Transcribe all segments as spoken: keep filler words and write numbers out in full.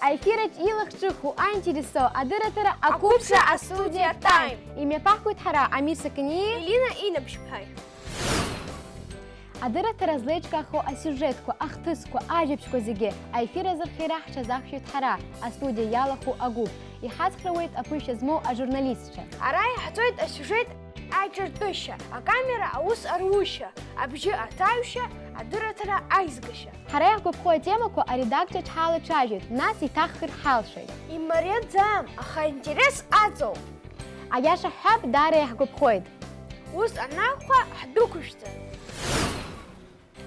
Аефираҿ илахҿыху аинтересо адырраҭара Ақәыԥшра астудиа Time. Имҩаԥаҳгоит ҳара, Амир Сақаниеи Елина Инабжьԥҳаи. Адырраҭара злеиҿкаахо асиужетқәа, ахҭысқәа, ажәабжьқәа зегьы аефир азырхиара ҳҽазақәшәеит ҳара, астудиа иалахәу агәыԥ. Иҳацхраауеит аԥышәа змоу ажурналистцәа. Ара иаҳҵоит асиужет аиҿартәышьа, акамера аус арушьа, абжьы аҭаҩшьа, адырраҭара аизгашьа. Ҳара иаҳгәаԥхо атемақәа аредакциаҿ ҳалацәажәоит, нас иҭаҳхыр ҳалшоит. Имариаӡам, аха аинтерес аҵоуп. Аиаша ҳҳәап, даара иаҳгәаԥхоит. Ус анакәха, ҳдәықәышәҵа.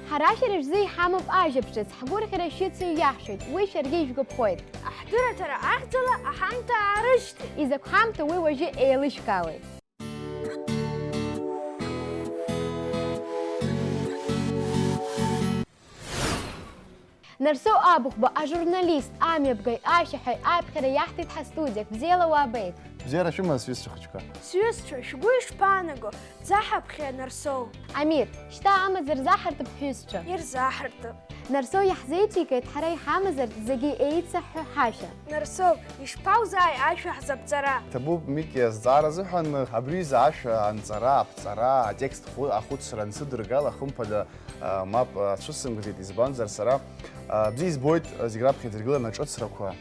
Ҳара шәара шәзы иҳамоуп ажәабжь ҿыц, ҳгәырӷьара шәыцу иаҳшоит, уи шәаргьы ижәгәаԥхоит. Аҳдырраҭара ахьӡала аҳамҭа аарышьҭит. Изакә ҳамҭа уи уажәы еилышәкаауеит. Нарсоу Абыхәба, ажурналист, амҩаԥгаҩ, ашәаҳәаҩ, аԥхьара иаҳҭеит ҳастудиак, бзиала уаабеит! Бзиара шәымаз, сҩызцәа хәыҷқәа! Сҩызцәа, шәгәы ишԥаанаго, дзаҳаԥхьа Нарсоу? Амир, шьҭа амазар заҳартып ҳҩызцәа. Ирзаҳартып. Нарсоу иаҳзеиҿикааит ҳара иҳамазар зегьы еицаҳҳәо ҳашәа. Нарсоу, ишԥаузааи ашәа ҳзаԥҵара? Ҭабуп, Мики, азҵаара азыҳәан. Абри изы ашәа анҵара, аԥҵара, атекст ху-, ахәыцра ансыдыргала, хымԥада, а, мап, а, ацәысымгӡеит, избанзар сара, а, бзиа избоит, а, зегь раԥхьа идыргыланы аҿыцрақәа.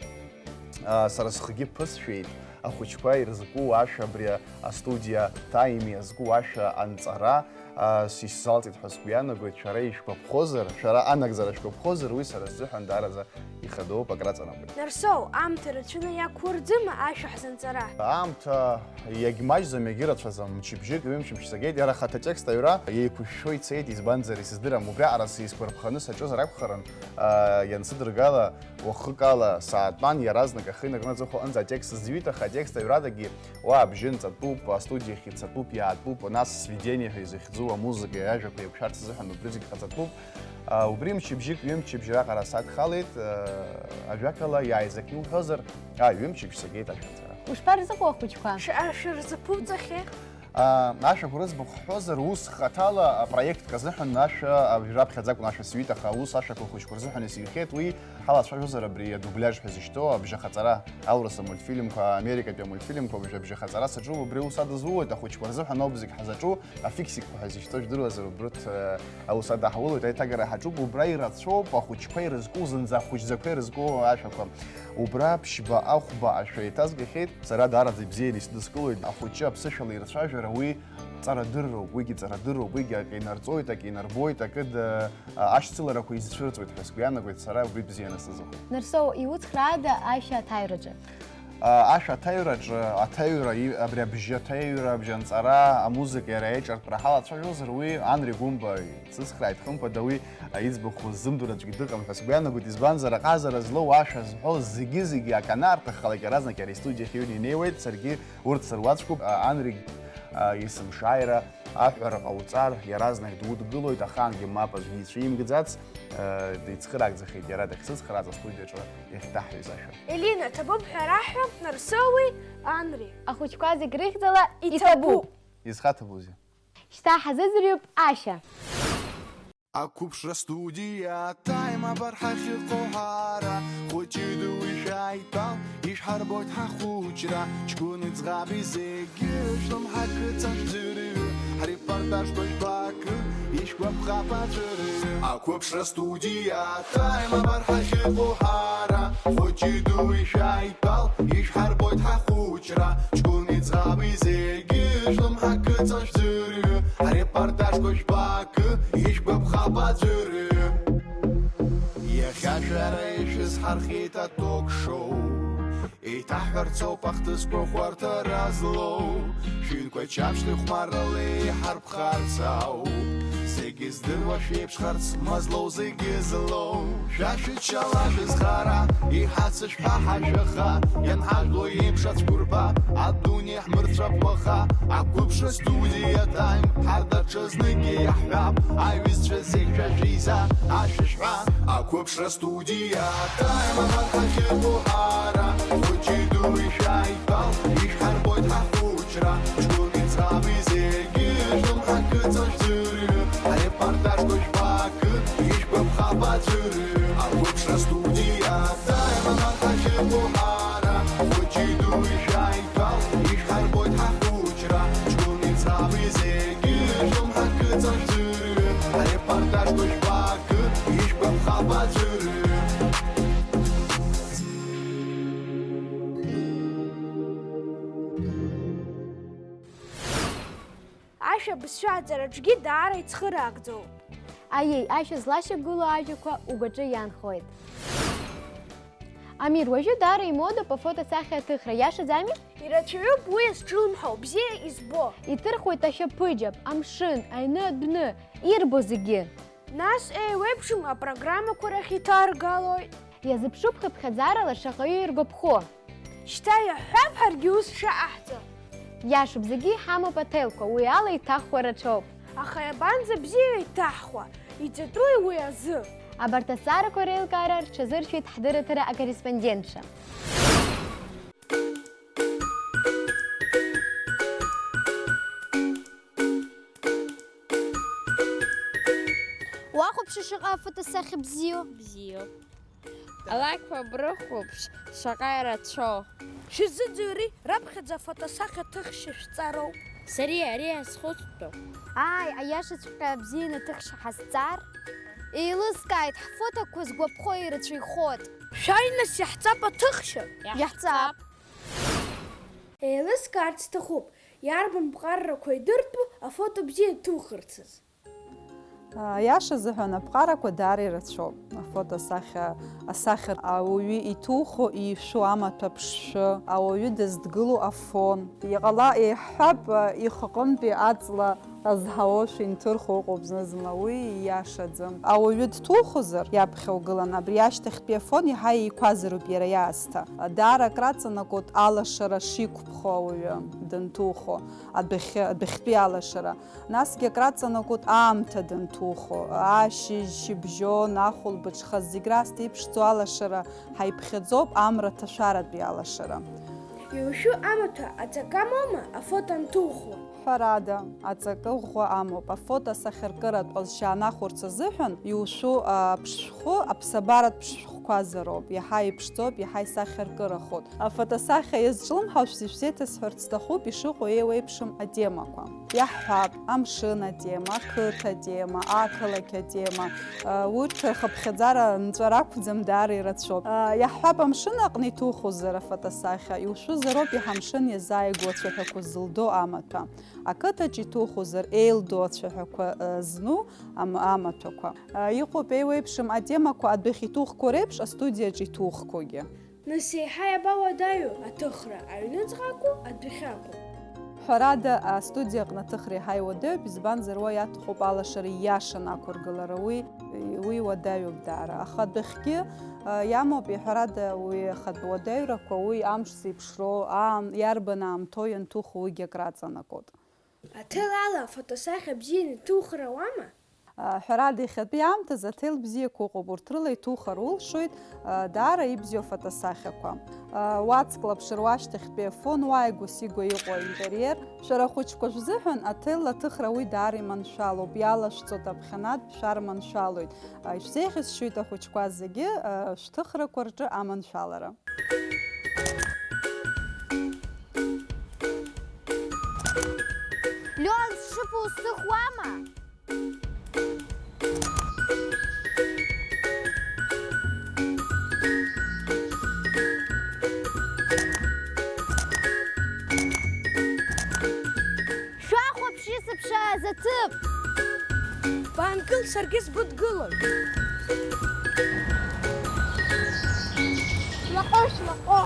А, сара схгьы ԥысшәеит, ахәыҷқәа ирызку ашәа абри астудиа Time иазку ашәа анҵара, а, с-, исзалҵит ҳәа сгәы иаанагоит, шәара ишәгәаԥхозар, шәара анагӡара шәгәаԥхозар, уи сара сзыҳәан даараӡа ихадоуп, акраҵанакуеит. Нарсоу, аамҭа рацәаны иақәурӡыма ашәа ҳзанҵара? Аамҭа иагьмаҷӡам, иагьырацәаӡам, мчыбжьык, ҩымчыбжь сагеит, иара ахаҭа атекст аҩра еиқәышәшәо ицеит, избанзар, исыздырам, убриаҟара сизгәарԥханы саҿыз ракәхарын, а, иансыдыргала, уахыкала саатәан, иаразнак ахы инаркны аҵыхәа аҟынӡа атекст зҩит, аха атекст аҩрадагьы уа абжьы нҵатәуп, астудиахь ицатәуп, иаатәуп, нас сведение ҳәа изыхьӡу амузыка, ажәақәа еиқәшәарц азыҳәан убри зегь ҟаҵатәуп. А, убри мчыбжьык, ҩымчыбжь раҟара садхалеит, а, ажәакала, иааизакны уҳәозар, а, ҩымчыбжь сагеит ашәанҵара. Ушԥарзыҟоу ахәыҷқәа? Ш-, а, шәырзаԥуҵахьеи? А, ашәақәа рыӡбахә ҳҳәозар, ус хаҭала апроектк азыҳәан ашәа, а, раԥхьаӡа акәын ашәа сҩит, аха ус ашәақәа ахәыҷқәа рзыҳәан исыҩхьеит, уи ҳалацәажәозар абри адубляж ҳәа изышьҭоу абжьахаҵара, аурыс амультфильмқәа, америкатәи амультфильмқәа абжьа-, абжьахаҵара саҿу, убри аус адызулоит, ахәыҷқәа рзыҳәан ауп зегь ҳзаҿу, афиксикқәа ҳәа изышьҭоу, жәдыруазар, убырҭ, э, аус адаҳулоит, аиҭагара ҳаҿуп, убра ирацәоуп ахәыҷқәа ирызку, зынӡа ахәыҷӡақәа ирызку ашәақәа. Убра ԥшьба, ахәба ашәа еиҭазгахьеит. Сара даараӡа ибзианы исыдыскылоит, ахәыҷы аԥсышәала ирцәажәара уи ҵарадырроуп, уигьы ҵарадырроуп, уигьы акы инарҵоит, акы инарбоит, акы д-, ашьцыларақәа изцәырҵуеит ҳәа сгәы иаанагоит, сара уи бзианы сызыҟоу. Нарсоу, иуцхраада ашәа аҭаҩраҿы? А, ашәа аҭаҩраҿы, аҭаҩра, и-, абри абжьы аҭаҩра, абжьанҵара, амузыка иара аиҿартәра ҳалацәажәозар, уи Анри Гәымба ицысхрааит, хымԥада, уи, а, иӡбахә ззымдыруа аӡәгьы дыҟам ҳәа сгәы иаанагоит, избанзар, аҟазара злоу ашәа зҳәо зегьы-зегьы акы анаарҭаххалак, иаразнак иара истудиахь иҩны инеиуеит, саргьы урҭ сыруаӡәкуп, а, Анри, а, есымшааира аҳәара ҟауҵар, иаразнак дудгылоит, ахаангьы мап аӡәгьы ицәимгӡац, а, дицхыраагӡахеит иара дахьсыцхрааз астудиаҿы иахьҭаҳҩыз ашәа. Елина, ҭабуп ҳәа раҳҳәап, Нарсоуи Анри. Ахәыҷқәа зегь рыхьӡала иҭабуп. Иҭабуп. Изхаҭабузеи? Шьҭа ҳазыӡырҩып ашәа. Ақәыԥшра студиа Time абар ҳахьыҟоу ҳара, хәыҷи дуи шәааидтәал, ишәҳарбоит ҳахәыҷра, ҷкәыни ӡӷаби зегьы, шәлымҳа кыҵа шәӡырҩы, ҳрепортажқәа жәбакы, ишәгәаԥхап аӡәырҩы. Ақәыԥшра студиа Time абар ҳахьыҟоу ҳара, хәыҷи дуи шәааидтәал, ишәҳарбоит ҳахәыҷра, ҷкәыни ӡӷаби зегьы, шәлымҳа кыҵа шәӡырҩы, ҳрепортажқәа жәбакы, ишәгәаԥхап аӡәырҩы. Иахьа шәара ишәызҳархеит аток-шоу, еиҭаҳҳәарц ауп ахҭысқәа хәарҭара злоу, шәынқәа чаԥшьтәи хәмаррала еиҳарбхарц ауп, зегьы здыруа шәеиԥшхарц, ма злоу зегьы злоу. Шәа шәыччала шәызхара, иҳацышәҳәа ҳашәаха, ианҳажәло еиԥш ацәқәырԥа, адунеи ҳмырцәап уаха. Ақәыԥшра студиа Time, ҳарҭ даҽазныкгьы иаҳҳәап, аҩызцәа зегь шәа шәиза ашәа шәҳәа. Ақәыԥшра студиа Time абар ҳахьыҟоу ҳара, хәыҷи дуи шәааидтәал, ишәҳарбоит ҳахәыҷра, ҷкәыни ӡӷаби зегьы, шәлымҳа кыҵа шәӡырҩы, ҳрепортажқәа жәбакы, ишәгәаԥхап аӡәырҩы. Ақәыԥшра студиа Time абар Аӡәырҩы, арепортажқәа жәбакы, ишәгәаԥхап аӡәырҩы. Ашәа бызшәа аҵараҿгьы даара ицхыраагӡоуп. Аиеи, ашәа злашьақәгылоу ажәақәа угәаҿы иаанхоит. Амир, уажәы даара имодоуп афотосахьа аҭыхра, иашаӡами? Ирацәаҩуп уи зҿлымҳау, бзиа избо. Иҭырхуеит ашәаԥыџьаԥ, амшын, аҩны, адәны, ирбо зегьы. Нас еиуеиԥшым апрограммақәа рахь иҭаргалоит. Иазыԥшуп хыԥхьаӡарала шаҟаҩы иргәаԥхо. Шьҭа иаҳҳәап, ҳаргьы ус шаҟаҳҵо. Иашоуп, зегьы иҳамоуп аҭелқәа, уи ала иҭахуа рацәоуп. Аха иабанӡа бзиа иҭаҳхуа, иҵатәуи уи азы? Абарҭ азҵаарақәа реилкаара рҽазыршәеит ҳдырраҭара акорреспондентцәа. Уахәаԥши шаҟа афотосахьа бзиоу! Бзиоуп. Алакьқәа брыхәаԥш, шаҟа ирацәоу! Шәазыӡырҩри, раԥхьаӡа афотосахьа ҭыхшьа шәҵароуп. Сариа, ари азхәыцтәу. Ааи, аиашаҵәҟьа бзианы аҭыхшьа ҳазҵаар. Еилыскааит, ҳфотоқәа згәаԥхо ирацәаҩхоит. Шәааи нас, иаҳҵап аҭыхшьа! Иаҳҵап. Еилыскаарц сҭахуп, иарбан ԥҟаррақәа идыртәу афото бзиа ҭухырц азы? Аиаша азыҳәан, аԥҟарақәа даара ирацәоуп. Афотосахьа, асахьа, ауаҩы иҭуху, ишәу амаҭәа ԥшшәы, ауаҩы дыздгылоу афон. Иҟала, еиҳҳәап, ихаҟынтәи аҵла азҳауашәа инҭырхуа ыҟоуп зны-зынла, уи ииашаӡам. Ауаҩы дҭухозар, иаԥхьа угылан, абри ашьҭахьтәи афон иаҳа еиқәазароуп иара иаасҭа. Даара акраҵанакуеит алашара шиқәԥхо ауаҩы данҭухо, адәахьы, адәахьтәи алашара. Насгьы акраҵанакуеит аамҭа данҭухо, ашьыжь, шьыбжьон, ахәылбыҽха, зегь раасҭа иԥшӡоу алашара ҳаиԥхьаӡоуп, амра ҭашәаратәи алашара. Иушәу амаҭәа аҵакы амоума афото анҭухуа? Ҳәарада, аҵакы ӷәӷәа амоуп. Афото асахьаркыратә ҟазшьа анахәарц азыҳәан, иушәу аԥшшәхәы аԥсабаратә ԥшшәхәқәазароуп, иаҳа иԥшӡоуп, иаҳа исахьаркырахоит. Афотосахьа иазҿлымҳау шәзышәзеиҭасҳәарц сҭахуп ишыҟоу еиуеиԥшым атемақәа. Иаҳҳәап, амшын атема, ақыҭа атема, ақалақь атема, Урҭ рхыԥхьаӡара нҵәара ақәӡам, даара ирацәоуп. Иаҳҳәап, амшын аҟны иҭухозар афотосахьа, иушәызароуп иаҳа амшын иазааигәоу ацәаҳәақәа зылдо амаҭәа. Ақыҭаҿ иҭухозар, еилдоу ацәаҳәақәа зну ам-, амаҭәақәа. Иҟоуп еиуеиԥшым атемақәа адәахьы иҭухқәо реиԥш, астудиаҿ иҭухқәогьы. Нас еиҳа иабауадаҩу аҭыхра, аҩныҵҟа акәу, адәахьы акәу? Ҳәарада, астудиа аҟны аҭыхра еиҳа иуадаҩуп, избанзар, уа иаҭахуп алашара ииашаны ақәыргылара, уи, уи уадаҩуп даара. Аха адәахьгьы, а, иамоуп, ҳәарада, уи ахатә уадаҩрақәа, уи амш зеиԥшроу, аам-, иарбан аамҭоу ианҭуху, уигьы акраҵанакуеит. Аҭел ала афотосахьа бзианы иҭухыр ауама? Ҳәарада, иахьатәи аамҭазы аҭел бзиақәа ыҟоуп, урҭ рыла иҭухыр улшоит даара ибзиоу афотосахьақәа. Уацклаԥшыр уашьҭахьтәи афон, уааигәа-сигәа иҟоу аинтериер. Шәара ахәыҷқәа шәзыҳәан аҭел аҭыхра уи даара иманшәалоуп, иалашәҵоит аԥхьанатә, шәарманшәалоит. Ишәзеиӷьасшьоит ахәыҷқәа зегьы шәҭыхрақәа рҿы аманшәалара. Леон, сшыԥо узҭыхуама? Шәахәаԥш исыԥшааз аҭыԥ! Баангыл, саргьы сбыдгылоит. Шәлаҟәы, шәлаҟәы!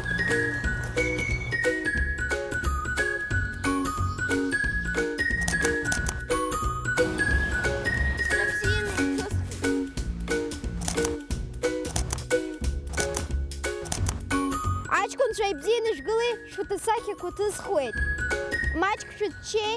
Аҷкәынцәа, ибзианы шәгылеи? Шәфотосахьақәа ҭысхуеит. Маҷк шәыччеи?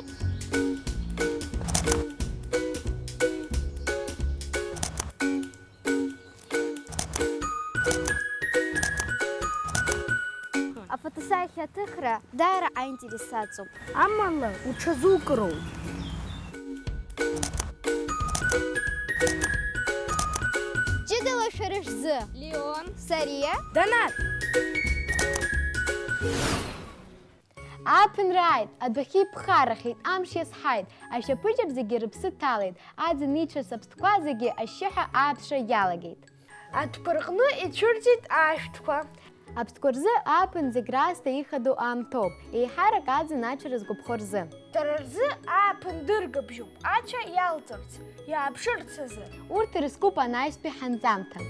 Афотосахьа аҭыхра даара аинтерес аҵоуп. Амала уҽазукыроуп. Ҷыдала шәара шәзы. Леон. Сариа. Данар. Ааԥынра ааит, адәахьы иԥхаррахеит, амш иазҳаит, ашьапыџьаԥ зегьы рыԥсы ҭалеит, аӡын иҽырс аԥстәқәа зегьы ашьшьыҳәа ааԥшра иалагеит. Адәқәа рҟны ицәырҵит ашәҭқәа. Аԥстәқәа рзы ааԥын зегь раасҭа ихадоу аамҭоуп, еиҳарак аӡын ацәара згәаԥхо рзы. Дара рзы ааԥын дыргабжьуп, ацәа иалҵырц, иааԥшырц азы. Урҭ ирызкуп анаҩстәи ҳанҵамҭа.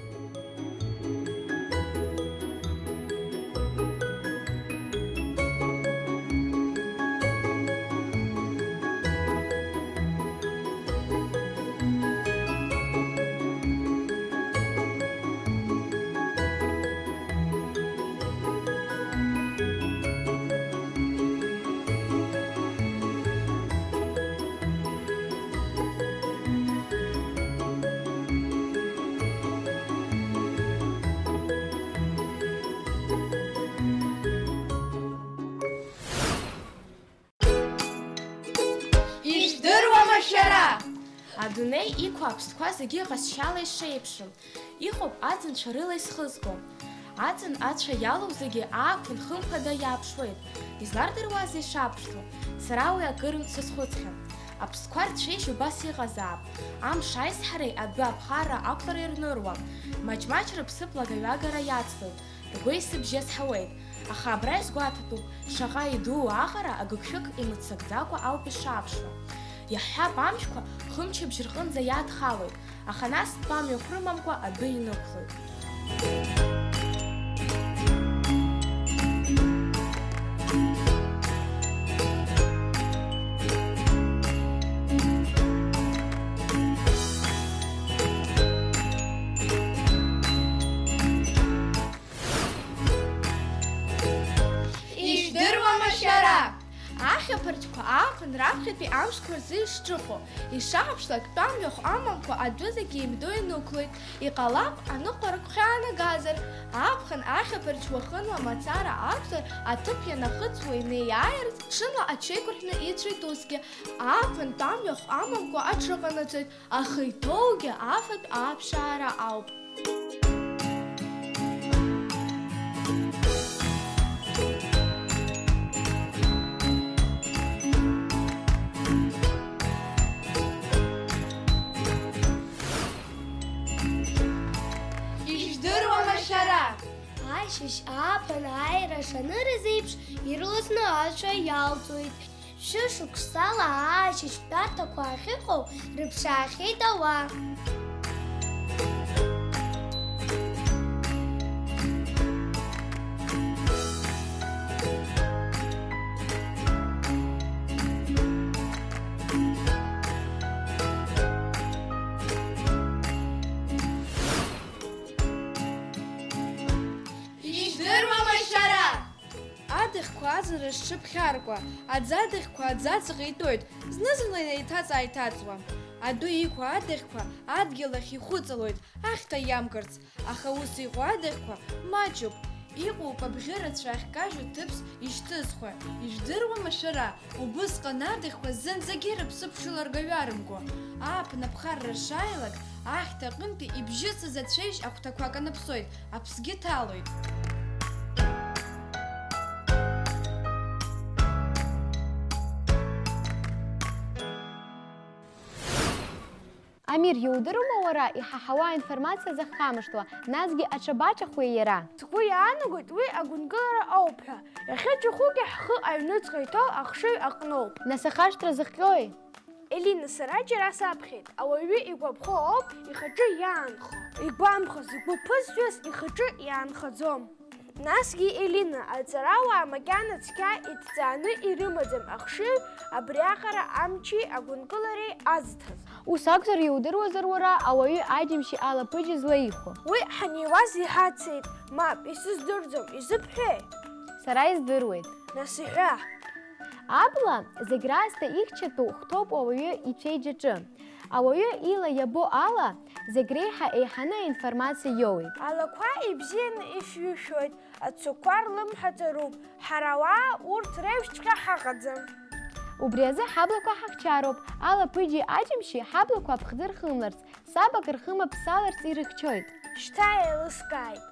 Ижәдыруама шәара? Адунеи иқәу аԥстәқәа зегьы ҟазшьала ишеиԥшым, иҟоуп аӡынцәа рыла исхызго. Аӡын ацәа иалоу зегьы ааԥын хымԥада иааԥшуеит. Излардыруазеи ишааԥшуа? Сара уи акырынтә сазхәыцхьан. Аԥстәқәа рцәеижь убас иҟазаап. Амш аизҳареи адәы аԥхарра ақәлареи рныруа, маҷ-маҷ рыԥсыԥ лагаҩагара иацлоит. Ргәеисыбжь иазҳауеит, аха абра изгәаҭатәуп, шаҟа идуу аҟара агыгшәыг имыццакӡакәа ауп ишааԥшуа. Иаҳҳәап, амшәқәа хымчыбжь рҟынӡа иадхалоит, аха нас тәамҩахә рымамкәа адәы инықәлоит. Ижәдыруама шәара? Ахьаԥарчқәа ааԥын раԥхьатәи амшқәа рзы ишҿыхо, ишааԥшлак, тәамҩахә амамкәа адәы зегьы еимдо инықәлоит. Иҟалап, аныҟәара гәхьаанагазар, аԥхын ахьаԥарч уахынла мацара акәзар, аҭыԥ ианахыҵуа инеиааирц, ҽынла аҽеиқәырҳәны ицәоит усгьы. Ааԥын тәамҩахә амамкәа аҽыҟанаҵоит, аха иҭоугьы афатә аԥшаара ауп. Ижәдыруама шәара? Ашьыжь ааԥын ааира шанырыз еиԥш, ирласны ацәа иалҵуеит. Шәышықәсала ашьыжь тәарҭақәа ахьыҟоу рыԥшаахьеит ауаа. Ижәдыруама шәара? Адыхьқәа аӡынра зҽыԥхьаркуа, аӡадыхьқәа аӡаҵаҟа итәоит, зны-зынла инеиҭаҵ-ааиҭаҵуа. Адәы иқәу адыхьқәа адгьыл ахь ихәыҵалоит, ахьҭа иамкырц, аха ус иҟоу адыхьқәа маҷуп, иҟоуп абӷьы рацәа ахькажьу ҭыԥс ишьҭызхуа. Ижәдыруама шәара, убысҟан адыхьқәа зынӡагьы рыԥсы ԥшыларга ҩарымго, ааԥын аԥхарра шааилак, ахьҭа аҟынтәи ибжьысыз ацәеижь ахәҭақәа канаԥсоит, аԥсгьы ҭалоит. Амир, иудыруама уара иҳаҳауа аинформациа захамышҭуа, насгьы аҽабаҿахуеи иара? Сгәы иаанагоит уи агәынкылара ауп ҳәа. Иахьа џьахәыгьы ҳхы аҩныҵҟа иҭоу ахшыҩ аҟноуп. Нас ахашҭра зыхҟьои? Елина, сара џьара саԥхьеит. Ауаҩы игәаԥхо ауп ихаҿы иаанхо. Игәамԥхаз, игәы ԥызҵәаз ихаҿы иаанхаӡом. Насгьы, Елина, аҵарауаа макьана цқьа иҭҵааны ирымаӡам ахшыҩ абриаҟара амчи агәынкылареи азҭаз. Ус акәзар, иудыруазар уара ауаҩы аџьымшьи алаԥыџьи злаихәо? Уи ҳанеиуаз иҳацеит. Мап, исыздырӡом, изыбҳәеи? Сара издыруеит. Нас иҳәа. Абла зегь раасҭа ихьчатәу хәҭоуп ауаҩы ицәеиџьаҿы. Ауаҩы ила иабо ала, зегь реиҳа еиҳаны аинформациа иоуеит. Алақәа ибзианы ифҩышәоит, ацәақәа рлымҳа ҵаруп, ҳара ауаа урҭ реиԥшҵәҟьа ҳаҟаӡам. Убри азы ҳаблақәа ҳахьчароуп, алаԥыџьи аџьымшьи ҳаблақәа аԥхӡы рхымларц, сабак рхы маԥсаларц ирыхьчоит. Шьҭа еилыскааит.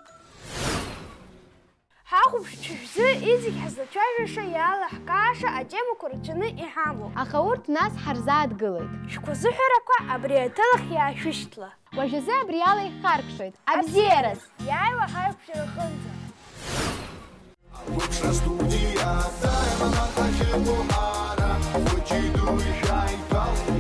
Ҳахәаԥшцәа шәзы иҵегь ҳзацәажәаша, иалаҳкааша атемақәа рацәаны иҳамоуп. Аха урҭ нас ҳарзааҭгылоит. Шәгәазыҳәарақәа абри аҭылахь иаашәышьҭла. Уажәазы абри ала иххаркшоит. Абзиараз! Иааиуа ҳаиқәшәарахынӡа. Уԥшра студиа даиман ахьыҟоу ара, хәыҷи дуи шәааидтәал.